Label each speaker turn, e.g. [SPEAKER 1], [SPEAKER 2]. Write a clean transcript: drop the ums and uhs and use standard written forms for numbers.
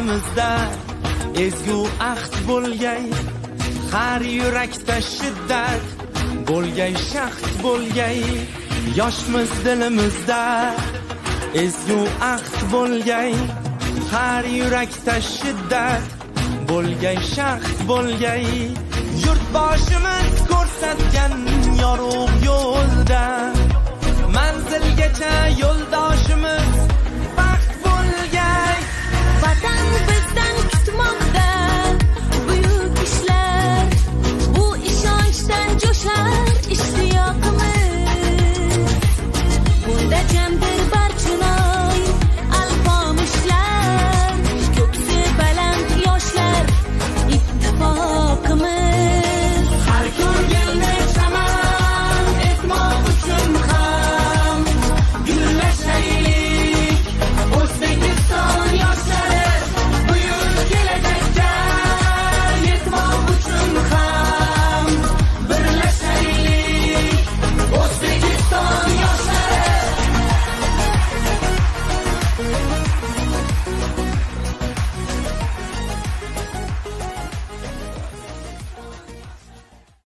[SPEAKER 1] dilimizda ezgu ahd bo'lgay, har yurakda shiddat bo'lgay, shahd bo'lgay. Yoshmiz dilimizda ezgu ahd bo'lgay, har yurakda shiddat bo'lgay, shahd bo'lgay. Yurtboshimiz ko'rsatgan yorug' yo'lda